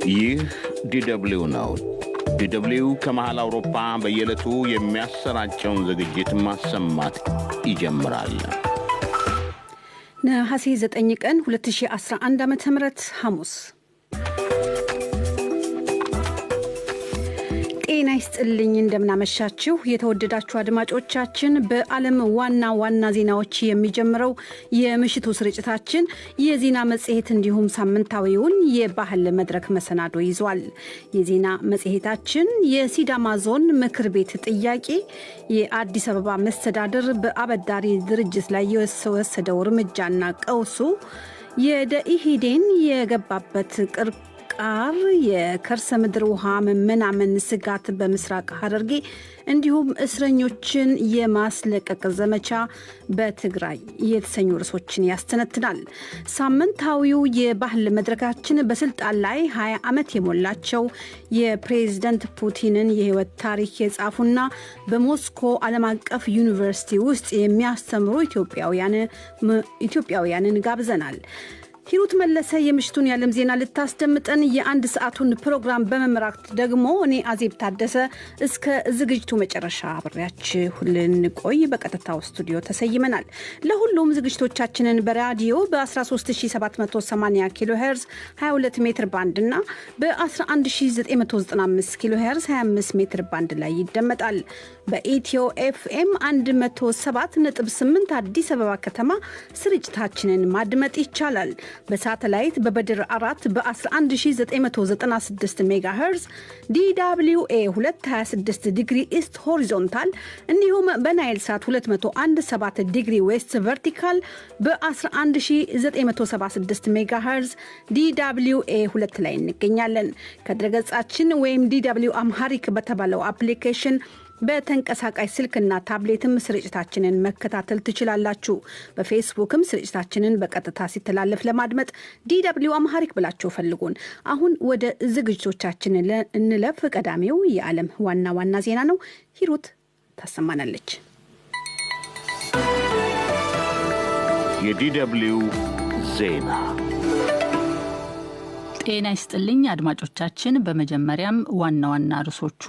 ይህ ዲደብሊው ነው። ዲደብሊው ከመሃል አውሮፓ በየዕለቱ የሚያሰራጨውን ዝግጅት ማሰማት ይጀምራል። ነሐሴ 9 ቀን 2011 ዓ.ም ሐሙስ። ጤና ይስጥልኝ፣ እንደምናመሻችሁ የተወደዳችሁ አድማጮቻችን። በዓለም ዋና ዋና ዜናዎች የሚጀምረው የምሽቱ ስርጭታችን የዜና መጽሔት እንዲሁም ሳምንታዊውን የባህል መድረክ መሰናዶ ይዟል። የዜና መጽሔታችን የሲዳማ ዞን ምክር ቤት ጥያቄ፣ የአዲስ አበባ መስተዳድር በአበዳሪ ድርጅት ላይ የወሰደው እርምጃና ቀውሱ፣ የደኢህዴን የገባበት ቅርቃር፣ የከርሰ ምድር ውሃ መመናመን ስጋት በምስራቅ ሐረርጌ እንዲሁም እስረኞችን የማስለቀቅ ዘመቻ በትግራይ የተሰኙ ርዕሶችን ያስተነትናል። ሳምንታዊው የባህል መድረካችን በስልጣን ላይ 20 ዓመት የሞላቸው የፕሬዝደንት ፑቲንን የሕይወት ታሪክ የጻፉና በሞስኮ ዓለም አቀፍ ዩኒቨርሲቲ ውስጥ የሚያስተምሩ ኢትዮጵያውያንን ጋብዘናል። ሂሩት መለሰ የምሽቱን የዓለም ዜና ልታስደምጠን፣ የአንድ ሰዓቱን ፕሮግራም በመምራት ደግሞ እኔ አዜብ ታደሰ እስከ ዝግጅቱ መጨረሻ አብሬያችሁ ልንቆይ በቀጥታው ስቱዲዮ ተሰይመናል። ለሁሉም ዝግጅቶቻችንን በራዲዮ በ13780 ኪሎ ሄርዝ 22 ሜትር ባንድ እና በ11995 ኪሎ ሄርዝ 25 ሜትር ባንድ ላይ ይደመጣል። በኢትዮ ኤፍኤም 107.8 አዲስ አበባ ከተማ ስርጭታችንን ማድመጥ ይቻላል። በሳተላይት በበድር 4 በ11996 ሜጋ ሄርዝ DWA 226 degree east horizontal እንዲሁም በናይል ሳት 217 degree west vertical በ11976 ሜጋ ሄርዝ DWA 2 ላይ እንገኛለን። ከድረገጻችን ወይም DW Amharic በተባለው አፕሊኬሽን በተንቀሳቃሽ ስልክና ታብሌትም ስርጭታችንን መከታተል ትችላላችሁ። በፌስቡክም ስርጭታችንን በቀጥታ ሲተላለፍ ለማድመጥ DW Amharic ብላችሁ ፈልጉን። አሁን ወደ ዝግጅቶቻችን እንለፍ። ቀዳሚው የዓለም ዋና ዋና ዜና ነው። ሂሩት ታሰማናለች። የ DW ዜና። ጤና ይስጥልኝ አድማጮቻችን። በመጀመሪያም ዋና ዋና ርዕሶቹ፦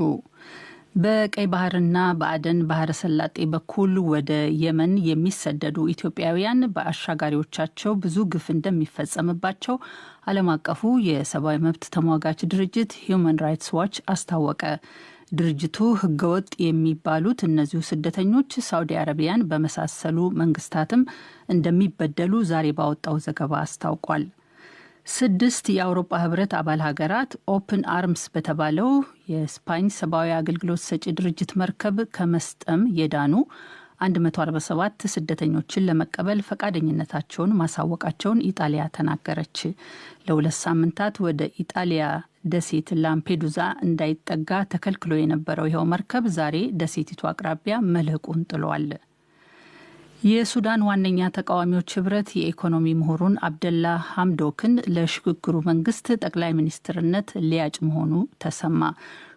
በቀይ ባህርና በአደን ባህረ ሰላጤ በኩል ወደ የመን የሚሰደዱ ኢትዮጵያውያን በአሻጋሪዎቻቸው ብዙ ግፍ እንደሚፈጸምባቸው ዓለም አቀፉ የሰብአዊ መብት ተሟጋች ድርጅት ሂዩማን ራይትስ ዋች አስታወቀ። ድርጅቱ ህገወጥ የሚባሉት እነዚሁ ስደተኞች ሳውዲ አረቢያን በመሳሰሉ መንግስታትም እንደሚበደሉ ዛሬ ባወጣው ዘገባ አስታውቋል። 6 የአውሮፓ ህብረት አባል ሀገራት ኦፕን አርምስ በተባለው የስፓኝ ሰብአዊ አገልግሎት ሰጪ ድርጅት መርከብ ከመስጠም የዳኑ 147 ስደተኞችን ለመቀበል ፈቃደኝነታቸውን ማሳወቃቸውን ኢጣሊያ ተናገረች። ለ2 ሳምንታት ወደ ኢጣሊያ ደሴት ላምፔዱዛ እንዳይጠጋ ተከልክሎ የነበረው ይኸው መርከብ ዛሬ ደሴቲቱ አቅራቢያ መልህቁን ጥሏል። የሱዳን ዋነኛ ተቃዋሚዎች ህብረት የኢኮኖሚ ምሁሩን አብደላ ሀምዶክን ለሽግግሩ መንግስት ጠቅላይ ሚኒስትርነት ሊያጭ መሆኑ ተሰማ።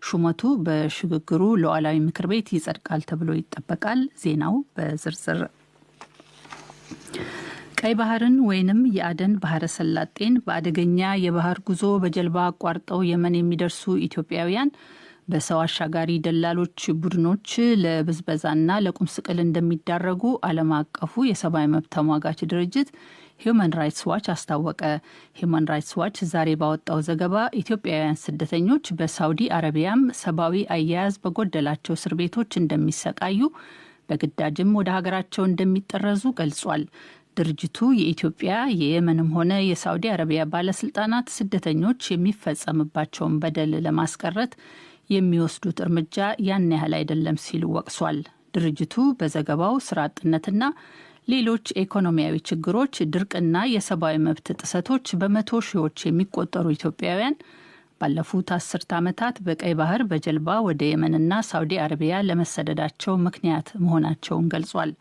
ሹመቱ በሽግግሩ ሉዓላዊ ምክር ቤት ይጸድቃል ተብሎ ይጠበቃል። ዜናው በዝርዝር። ቀይ ባህርን ወይንም የአደን ባህረ ሰላጤን በአደገኛ የባህር ጉዞ በጀልባ አቋርጠው የመን የሚደርሱ ኢትዮጵያውያን በሰው አሻጋሪ ደላሎች ቡድኖች ለብዝበዛና ለቁም ስቅል እንደሚዳረጉ ዓለም አቀፉ የሰብአዊ መብት ተሟጋች ድርጅት ሂዩማን ራይትስ ዋች አስታወቀ። ሂዩማን ራይትስ ዋች ዛሬ ባወጣው ዘገባ ኢትዮጵያውያን ስደተኞች በሳውዲ አረቢያም ሰብአዊ አያያዝ በጎደላቸው እስር ቤቶች እንደሚሰቃዩ፣ በግዳጅም ወደ ሀገራቸው እንደሚጠረዙ ገልጿል። ድርጅቱ የኢትዮጵያ፣ የየመንም ሆነ የሳውዲ አረቢያ ባለስልጣናት ስደተኞች የሚፈጸምባቸውን በደል ለማስቀረት የሚወስዱት እርምጃ ያን ያህል አይደለም ሲል ወቅሷል። ድርጅቱ በዘገባው ስራ አጥነትና ሌሎች ኢኮኖሚያዊ ችግሮች፣ ድርቅና የሰብአዊ መብት ጥሰቶች በመቶ ሺዎች የሚቆጠሩ ኢትዮጵያውያን ባለፉት 10 ዓመታት በቀይ ባህር በጀልባ ወደ የመንና ሳውዲ አረቢያ ለመሰደዳቸው ምክንያት መሆናቸውን ገልጿል።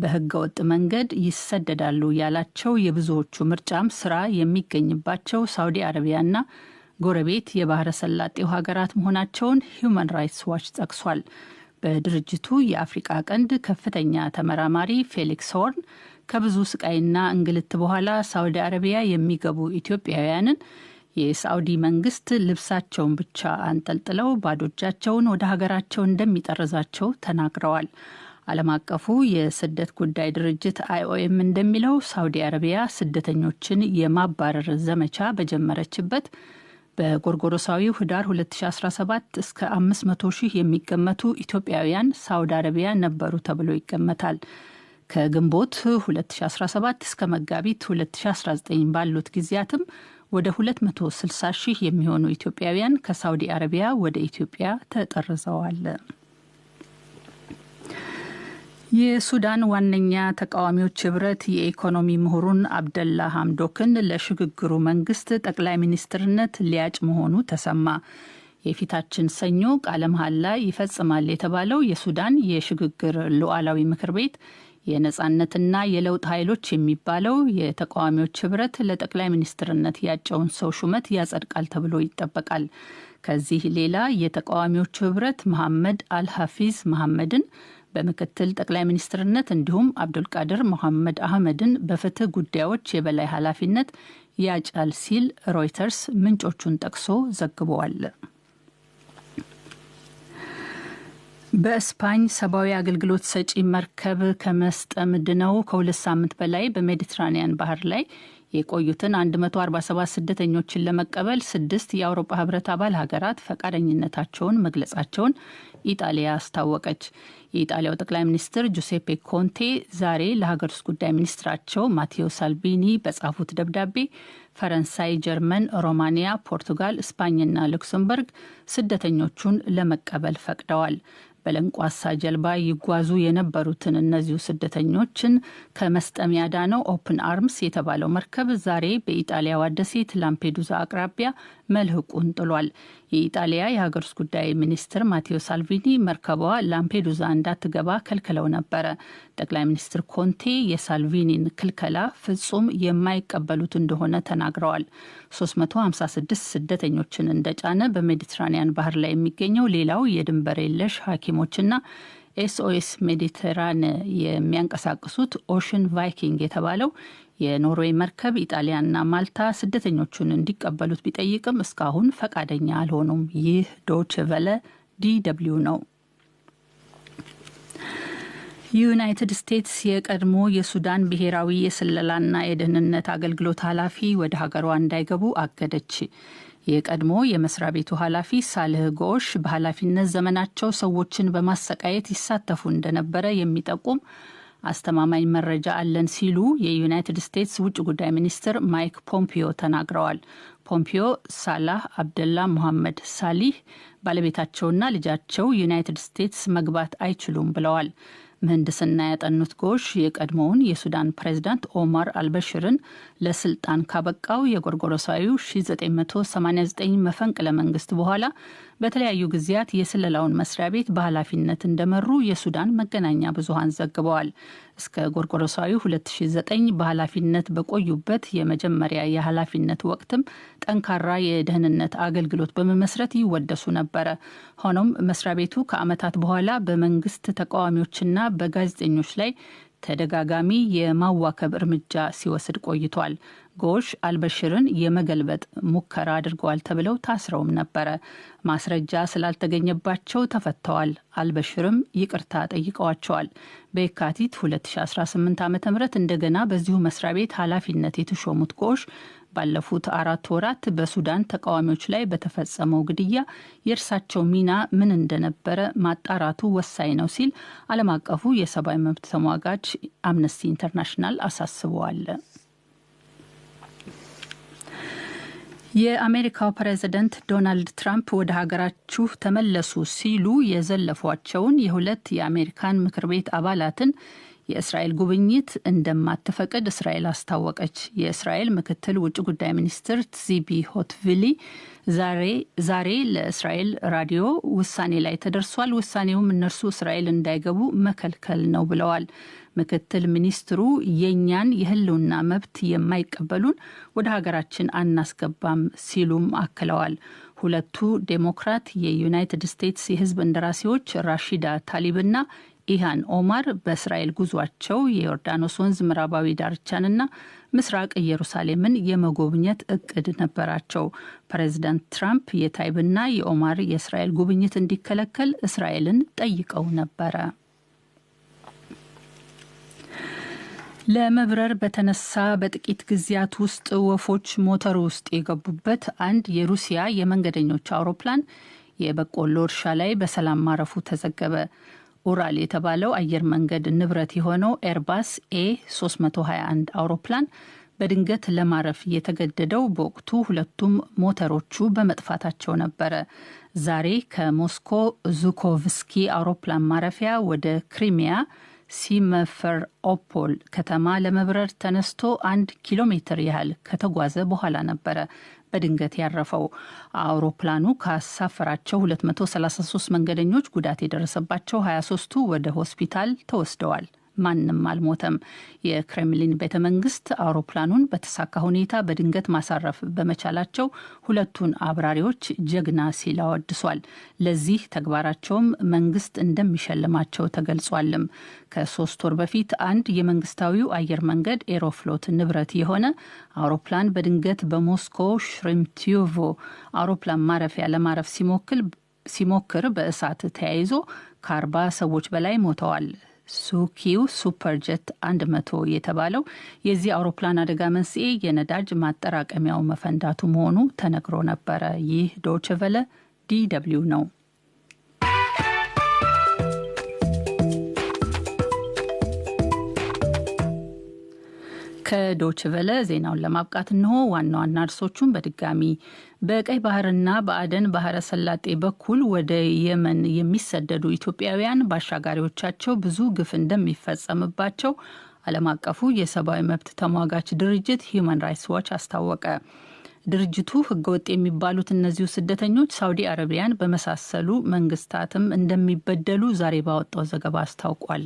በህገ ወጥ መንገድ ይሰደዳሉ ያላቸው የብዙዎቹ ምርጫም ስራ የሚገኝባቸው ሳውዲ አረቢያና ጎረቤት የባህረ ሰላጤው ሀገራት መሆናቸውን ሂዩማን ራይትስ ዋች ጠቅሷል። በድርጅቱ የአፍሪቃ ቀንድ ከፍተኛ ተመራማሪ ፌሊክስ ሆርን ከብዙ ስቃይና እንግልት በኋላ ሳውዲ አረቢያ የሚገቡ ኢትዮጵያውያንን የሳዑዲ መንግስት ልብሳቸውን ብቻ አንጠልጥለው ባዶ እጃቸውን ወደ ሀገራቸው እንደሚጠርዛቸው ተናግረዋል። ዓለም አቀፉ የስደት ጉዳይ ድርጅት አይኦኤም እንደሚለው ሳውዲ አረቢያ ስደተኞችን የማባረር ዘመቻ በጀመረችበት በጎርጎሮሳዊው ህዳር 2017 እስከ 500 ሺህ የሚገመቱ ኢትዮጵያውያን ሳውዲ አረቢያ ነበሩ ተብሎ ይገመታል። ከግንቦት 2017 እስከ መጋቢት 2019 ባሉት ጊዜያትም ወደ 260 ሺህ የሚሆኑ ኢትዮጵያውያን ከሳውዲ አረቢያ ወደ ኢትዮጵያ ተጠርዘዋል። የሱዳን ዋነኛ ተቃዋሚዎች ህብረት የኢኮኖሚ ምሁሩን አብደላ ሀምዶክን ለሽግግሩ መንግስት ጠቅላይ ሚኒስትርነት ሊያጭ መሆኑ ተሰማ። የፊታችን ሰኞ ቃለ መሐላ ይፈጽማል የተባለው የሱዳን የሽግግር ሉዓላዊ ምክር ቤት የነጻነትና የለውጥ ኃይሎች የሚባለው የተቃዋሚዎች ህብረት ለጠቅላይ ሚኒስትርነት ያጨውን ሰው ሹመት ያጸድቃል ተብሎ ይጠበቃል። ከዚህ ሌላ የተቃዋሚዎቹ ህብረት መሐመድ አልሐፊዝ መሐመድን በምክትል ጠቅላይ ሚኒስትርነት እንዲሁም አብዱልቃድር መሐመድ አህመድን በፍትህ ጉዳዮች የበላይ ኃላፊነት ያጫል ሲል ሮይተርስ ምንጮቹን ጠቅሶ ዘግበዋል። በስፓኝ ሰብአዊ አገልግሎት ሰጪ መርከብ ከመስጠም ድነው ከ2 ሳምንት በላይ በሜዲትራኒያን ባህር ላይ የቆዩትን 147 ስደተኞችን ለመቀበል ስድስት የአውሮፓ ህብረት አባል ሀገራት ፈቃደኝነታቸውን መግለጻቸውን ኢጣሊያ አስታወቀች። የኢጣሊያው ጠቅላይ ሚኒስትር ጁሴፔ ኮንቴ ዛሬ ለሀገር ውስጥ ጉዳይ ሚኒስትራቸው ማቴዎ ሳልቪኒ በጻፉት ደብዳቤ ፈረንሳይ፣ ጀርመን፣ ሮማኒያ፣ ፖርቱጋል፣ ስፓኝና ሉክሰምበርግ ስደተኞቹን ለመቀበል ፈቅደዋል። በለንቋሳ ጀልባ ይጓዙ የነበሩትን እነዚሁ ስደተኞችን ከመስጠም ያዳነው ኦፕን አርምስ የተባለው መርከብ ዛሬ በኢጣሊያዋ ደሴት ላምፔዱዛ አቅራቢያ መልህቁን ጥሏል። የኢጣሊያ የሀገር ውስጥ ጉዳይ ሚኒስትር ማቴዎ ሳልቪኒ መርከቧ ላምፔዱዛ እንዳትገባ ከልክለው ነበረ። ጠቅላይ ሚኒስትር ኮንቴ የሳልቪኒን ክልከላ ፍጹም የማይቀበሉት እንደሆነ ተናግረዋል። 356 ስደተኞችን እንደጫነ በሜዲትራኒያን ባህር ላይ የሚገኘው ሌላው የድንበር የለሽ ሐኪሞችና ኤስኦኤስ ሜዲተራን የሚያንቀሳቅሱት ኦሽን ቫይኪንግ የተባለው የኖርዌይ መርከብ ኢጣሊያና ማልታ ስደተኞቹን እንዲቀበሉት ቢጠይቅም እስካሁን ፈቃደኛ አልሆኑም። ይህ ዶች ቨለ ዲደብሊው ነው። ዩናይትድ ስቴትስ የቀድሞ የሱዳን ብሔራዊ የስለላና የደህንነት አገልግሎት ኃላፊ ወደ ሀገሯ እንዳይገቡ አገደች። የቀድሞ የመስሪያ ቤቱ ኃላፊ ሳልህ ጎሽ በኃላፊነት ዘመናቸው ሰዎችን በማሰቃየት ይሳተፉ እንደነበረ የሚጠቁም አስተማማኝ መረጃ አለን ሲሉ የዩናይትድ ስቴትስ ውጭ ጉዳይ ሚኒስትር ማይክ ፖምፒዮ ተናግረዋል። ፖምፒዮ ሳላህ አብደላ ሙሐመድ ሳሊህ፣ ባለቤታቸውና ልጃቸው ዩናይትድ ስቴትስ መግባት አይችሉም ብለዋል። ምህንድስና ያጠኑት ጎሽ የቀድሞውን የሱዳን ፕሬዝዳንት ኦማር አልበሽርን ለስልጣን ካበቃው የጎርጎሮሳዊው 1989 መፈንቅለ መንግስት በኋላ በተለያዩ ጊዜያት የስለላውን መስሪያ ቤት በኃላፊነት እንደመሩ የሱዳን መገናኛ ብዙኃን ዘግበዋል። እስከ ጎርጎሮሳዊ 2009 በኃላፊነት በቆዩበት የመጀመሪያ የኃላፊነት ወቅትም ጠንካራ የደህንነት አገልግሎት በመመስረት ይወደሱ ነበረ። ሆኖም መስሪያ ቤቱ ከዓመታት በኋላ በመንግስት ተቃዋሚዎችና በጋዜጠኞች ላይ ተደጋጋሚ የማዋከብ እርምጃ ሲወስድ ቆይቷል። ጎሽ አልበሽርን የመገልበጥ ሙከራ አድርገዋል ተብለው ታስረውም ነበረ። ማስረጃ ስላልተገኘባቸው ተፈተዋል። አልበሽርም ይቅርታ ጠይቀዋቸዋል። በየካቲት 2018 ዓ ም እንደገና በዚሁ መስሪያ ቤት ኃላፊነት የተሾሙት ጎሽ ባለፉት 4 ወራት በሱዳን ተቃዋሚዎች ላይ በተፈጸመው ግድያ የእርሳቸው ሚና ምን እንደነበረ ማጣራቱ ወሳኝ ነው ሲል ዓለም አቀፉ የሰብአዊ መብት ተሟጋች አምነስቲ ኢንተርናሽናል አሳስበዋል። የአሜሪካው ፕሬዝደንት ዶናልድ ትራምፕ ወደ ሀገራችሁ ተመለሱ ሲሉ የዘለፏቸውን የሁለት የአሜሪካን ምክር ቤት አባላትን የእስራኤል ጉብኝት እንደማትፈቅድ እስራኤል አስታወቀች። የእስራኤል ምክትል ውጭ ጉዳይ ሚኒስትር ትዚቢ ሆትቪሊ ዛሬ ለእስራኤል ራዲዮ ውሳኔ ላይ ተደርሷል፣ ውሳኔውም እነርሱ እስራኤል እንዳይገቡ መከልከል ነው ብለዋል። ምክትል ሚኒስትሩ የእኛን የሕልውና መብት የማይቀበሉን ወደ ሀገራችን አናስገባም ሲሉም አክለዋል። ሁለቱ ዴሞክራት የዩናይትድ ስቴትስ የሕዝብ እንደራሴዎች ራሺዳ ታሊብና ኢልሃን ኦማር በእስራኤል ጉዟቸው የዮርዳኖስ ወንዝ ምዕራባዊ ዳርቻንና ምስራቅ ኢየሩሳሌምን የመጎብኘት እቅድ ነበራቸው። ፕሬዚዳንት ትራምፕ የታይብና የኦማር የእስራኤል ጉብኝት እንዲከለከል እስራኤልን ጠይቀው ነበረ። ለመብረር በተነሳ በጥቂት ጊዜያት ውስጥ ወፎች ሞተር ውስጥ የገቡበት አንድ የሩሲያ የመንገደኞች አውሮፕላን የበቆሎ እርሻ ላይ በሰላም ማረፉ ተዘገበ። ኡራል የተባለው አየር መንገድ ንብረት የሆነው ኤርባስ ኤ 321 አውሮፕላን በድንገት ለማረፍ የተገደደው በወቅቱ ሁለቱም ሞተሮቹ በመጥፋታቸው ነበረ። ዛሬ ከሞስኮ ዙኮቭስኪ አውሮፕላን ማረፊያ ወደ ክሪሚያ ሲምፌሮፖል ከተማ ለመብረር ተነስቶ 1 ኪሎ ሜትር ያህል ከተጓዘ በኋላ ነበረ በድንገት ያረፈው። አውሮፕላኑ ካሳፈራቸው 233 መንገደኞች ጉዳት የደረሰባቸው 23ቱ ወደ ሆስፒታል ተወስደዋል። ማንም አልሞተም። የክሬምሊን ቤተ መንግስት አውሮፕላኑን በተሳካ ሁኔታ በድንገት ማሳረፍ በመቻላቸው ሁለቱን አብራሪዎች ጀግና ሲል አወድሷል። ለዚህ ተግባራቸውም መንግስት እንደሚሸልማቸው ተገልጿልም። ከ3 ወር በፊት አንድ የመንግስታዊው አየር መንገድ ኤሮፍሎት ንብረት የሆነ አውሮፕላን በድንገት በሞስኮ ሼሬሜቲየቮ አውሮፕላን ማረፊያ ለማረፍ ሲሞክር በእሳት ተያይዞ ከ40 ሰዎች በላይ ሞተዋል። ሱኪው ሱፐርጀት 100 የተባለው የዚህ አውሮፕላን አደጋ መንስኤ የነዳጅ ማጠራቀሚያው መፈንዳቱ መሆኑ ተነግሮ ነበረ። ይህ ዶይቼ ቬለ ዲደብሊው ነው። ከዶይቼ ቬለ ዜናውን ለማብቃት እነሆ ዋና ዋና ርዕሶቹን በድጋሚ። በቀይ ባህርና በአደን ባህረ ሰላጤ በኩል ወደ የመን የሚሰደዱ ኢትዮጵያውያን በአሻጋሪዎቻቸው ብዙ ግፍ እንደሚፈጸምባቸው ዓለም አቀፉ የሰብአዊ መብት ተሟጋች ድርጅት ሂዩማን ራይትስ ዋች አስታወቀ። ድርጅቱ ህገወጥ የሚባሉት እነዚሁ ስደተኞች ሳውዲ አረቢያን በመሳሰሉ መንግስታትም እንደሚበደሉ ዛሬ ባወጣው ዘገባ አስታውቋል።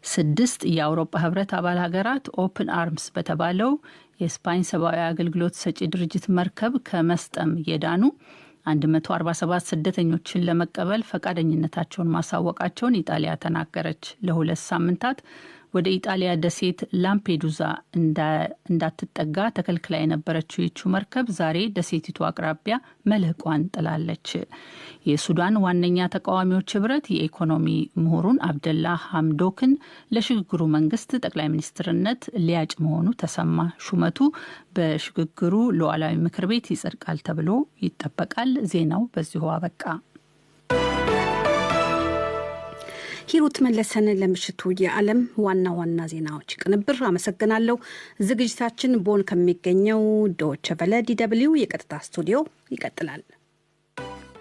ስድስት የአውሮፓ ህብረት አባል ሀገራት ኦፕን አርምስ በተባለው የስፓኝ ሰብአዊ አገልግሎት ሰጪ ድርጅት መርከብ ከመስጠም የዳኑ 147 ስደተኞችን ለመቀበል ፈቃደኝነታቸውን ማሳወቃቸውን ኢጣሊያ ተናገረች። ለ2 ሳምንታት ወደ ኢጣሊያ ደሴት ላምፔዱዛ እንዳትጠጋ ተከልክላ የነበረችው ይቺው መርከብ ዛሬ ደሴቲቱ አቅራቢያ መልህቋን ጥላለች። የሱዳን ዋነኛ ተቃዋሚዎች ህብረት የኢኮኖሚ ምሁሩን አብደላ ሀምዶክን ለሽግግሩ መንግስት ጠቅላይ ሚኒስትርነት ሊያጭ መሆኑ ተሰማ። ሹመቱ በሽግግሩ ሉዓላዊ ምክር ቤት ይጸድቃል ተብሎ ይጠበቃል። ዜናው በዚሁ አበቃ። ሂሩት መለሰን ለምሽቱ የዓለም ዋና ዋና ዜናዎች ቅንብር አመሰግናለሁ። ዝግጅታችን ቦን ከሚገኘው ዶይቼ ቬለ ዲደብሊው የቀጥታ ስቱዲዮ ይቀጥላል።